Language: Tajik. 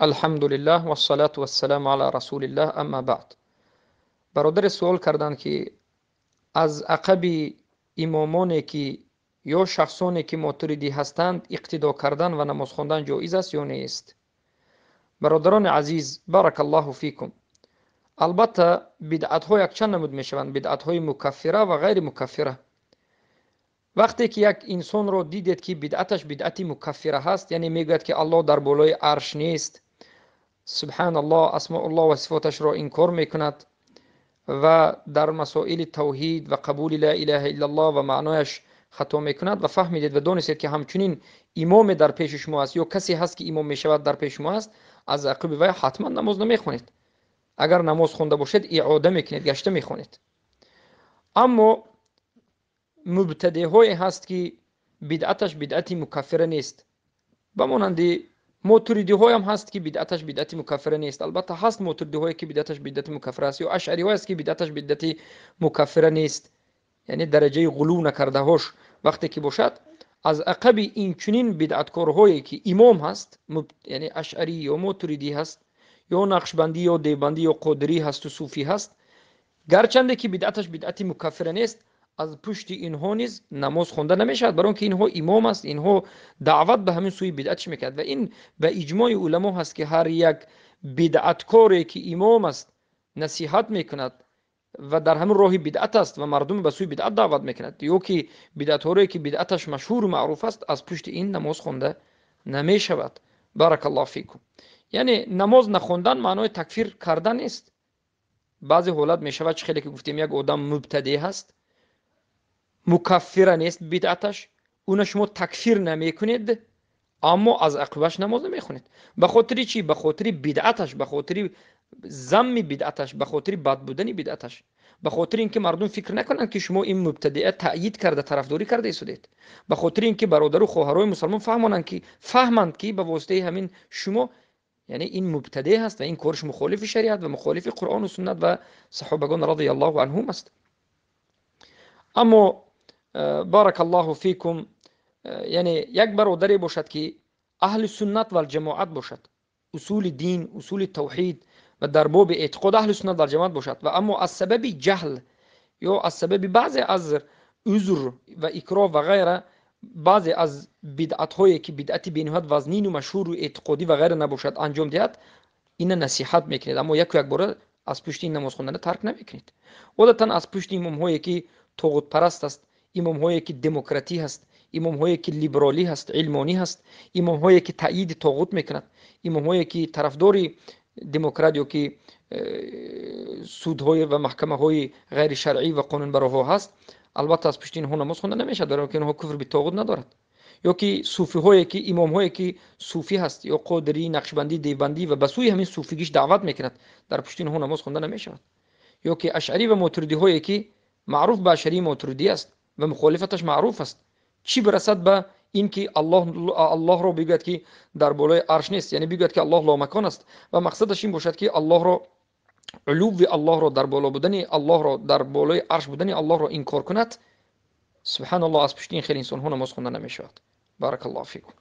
Алҳамдулиллаҳ вассалату вассаламу ала расулиллаҳ, амма баъд. Бародаре суол карданд, ки аз ақаби имомоне ки ё шахсоне ки мотуридӣ ҳастанд, иқтидо кардан ва намоз хондан ҷоиз аст ё нест? Бародарони азиз, баракаллоҳу фикум. Албатта, бидъатҳо якчанд намуд мешаванд: бидъатҳои мукаффира ва ғайри мукаффира. Вақте ки як инсонро дидед, ки бидъаташ бидъати мукаффира ҳаст, яъне мегӯяд, ки Аллоҳ дар болои арш нест, субҳаналлоҳ, асмоуллоҳ ва сифоташро инкор мекунад ва дар масоили тавҳид ва қабули ла илаҳа иллаллоҳ ва маънояш хато мекунад, ва фаҳмидед ва донистед, ки ҳамчунин имоме дар пеши шумо аст ё касе ҳаст, ки имом мешавад, дар пеши шумо аст, аз ақиби вай ҳатман намоз намехонед. Агар намоз хонда бошед, иода мекунед, гашта мехонед. Аммо мубтадеҳое ҳаст, ки бидъаташ бидъати мукаффира нест, ба монанди мотуридиҳоям ҳаст, ки бидъаташ бидъати мукаффира нест. Албатта, ҳаст мотуридиҳое, ки бидъаташ бидъати мукаффира аст, ё ашъариҳое аст, ки бидъаташ бидъати мукаффира нест, яъне дараҷаи ғулув накардаҳош вақте ки бошад, аз ақаби инчунин бидъаткорҳое, ки имом ҳаст, яъне ашъарӣ ё мотуридӣ ҳаст, ё нақшбандӣ, ё девбандӣ, ё қодирӣ ҳасту суфӣ ҳаст, гарчанде ки бидъаташ бидъати мукаффира нест, аз пушти инҳо низ намоз хонда намешавад, барои он ки инҳо имом аст, инҳо даъват ба ҳамин сӯи бидъатш мекард. Ва ин ба иҷмои уламо ҳаст, ки ҳар як бидъаткоре, ки имом аст, насиҳат мекунад ва дар ҳамин роҳи бидъат аст ва мардум ба сӯи бидъат даъват мекунад, ё ки бидъатҳое, ки бидъаташ машҳуру маъруф аст, аз пушти ин намоз хонда намешавад. Баракаллоҳу фикум. Яъне намоз нахондан маънои такфир кардан нест. Баъзе ҳолат мешавад, чӣ хеле ки гуфтем, як одам мубтадеъ ҳаст, мукаффира нест бидъаташ, уна шумо такфир намекунед, аммо аз ақибаш намоз намехонед. Ба хотири чӣ? Ба хотири бидъаташ, ба хотири замми бидъаташ, ба хотири бад будани бидъаташ, ба хотири ин ки мардум фикр накунанд, ки шумо ин мубтадиа таъйид карда, тарафдорӣ карда истодед, ба хотири ин ки бародару хоҳарои мусалмон фаҳмонанд, ки фаҳманд, ки ба воситаи ҳамин шумо, яъне ин мубтадеъ ҳаст ва ин корш мухолифи шариат ва мухолифи Қуръону суннат ва саҳобагон радиаллоҳу анҳум аст. Аммо, баракаллоҳу фикум, яъне як бародаре бошад, ки аҳли суннат валҷамоат бошад, усули дин, усули тавҳид ва дар боби эътиқод аҳли суннат валҷамоат бошад, ва аммо аз сабаби ҷаҳл ё аз сабаби баъзе аз узр ва икроҳ ва ғайра баъзе аз бидъатҳое, ки бидъати бениҳоят вазнину машҳуру эътиқодӣ ва ғайра набошад, анҷом диҳад, ина насиҳат мекунед, аммо яку якбора аз пушти ин намоз хондана тарк намекунед. Одатан аз пушти имомҳое, ки тоғутпараст аст, имомҳое, ки демократӣ ҳаст, имомҳое, ки либеролӣ ҳаст, илмонӣ ҳаст, имомҳое, ки таъйиди тоғут мекунад, имомҳое, ки тарафдори демократ ё ки судҳои ва маҳкамаҳои ғайришаръӣ ва қонунбароҳо ҳаст, албатта, аз пушти инҳо намоз хонда намешавад, барои ки инҳо куфр битоғут надорад. Ё ки суфиҳое, ки имомҳое, ки суфӣ ҳаст, ё қодирӣ, нақшбандӣ, девбандӣ ва ба сӯи ҳамин суфигиш даъват мекунад, дар пушти инҳо намоз хонда намешавад. Ё ки ашъарӣ ва мотуридиҳое, ки маъруф ба ашъарии мотуридӣ аст ва мухолифаташ маъруф аст, чӣ бирасад ба ин ки Аллоҳро бигӯяд, ки дар болои арш нест, яъне бигӯяд, ки Аллоҳ ломакон аст, ва мақсадаш ин бошад, ки Аллоҳро, улувви Аллоҳро, дар боло будани Аллоҳро, дар болои арш будани Аллоҳро инкор кунад. Субҳаналлоҳ, аз пушти ин хел инсонҳо намоз хонда намешавад. Баракаллоҳу фикум.